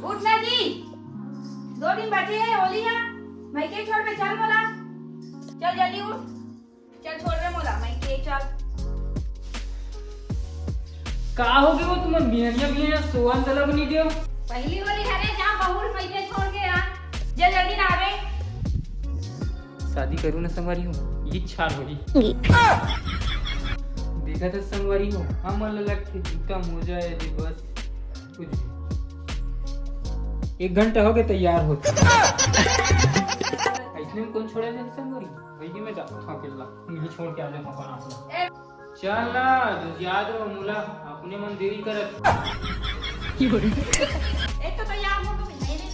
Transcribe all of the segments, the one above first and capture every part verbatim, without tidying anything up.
उठ ना जी, दो दिन बचे हे होली हा। मैं के छोड़ में चल बोला, चल जल्दी उठ, चल छोड़ रे मोला, मैं के चल। का हो गए वो तुमन बिहनिया बिहनिया सोवन तलब नहीं दियो? पहली होली हरे जा बहुल मैं के छोड़ के आ, जल जल्दी ना आवे। शादी करू ना संगवारी हो, ये छार होही। देखा था संगवारी हो, हमन ला लगथे जूता मोजा है जी बस। कुछ एक घंटा हो गए तैयार होते। ऐसने में कौन छोड़े ले संगवारी? वही मैं जाता था अकेला, यही छोड़ के आ जाता हूँ अपन आप लोग। चल ना, जो याद रहो मुला, अपने मन देरी करत। एक तो तैयार हो तो नहीं रे।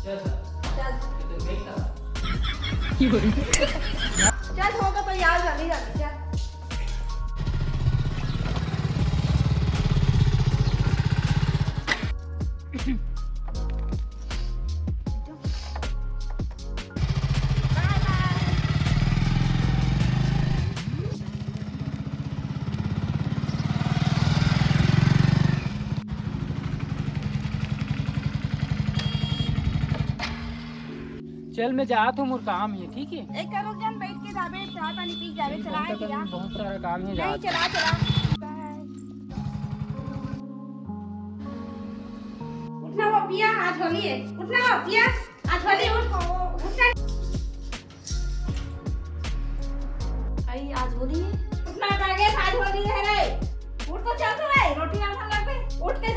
चल सर। चल। ये तो देख सर। चल हो तो तैयार, जल्दी जल्दी चल। चल, मैं जात हूँ, मोर काम हे, ठीक है? एक करो जन बैठ के जाबे, चाय पानी पी जाबे, चला बहुत सारा काम हे, नहीं, जात चला, चला। उठना वो पिया, आज होली है। उठना वो पिया, आज होली, उठ, उठ। आई, आज होली है। उठना, जागे, आज होली है रे। उठ तो चल तो रे, रोटी रांधन लग गए। उठ के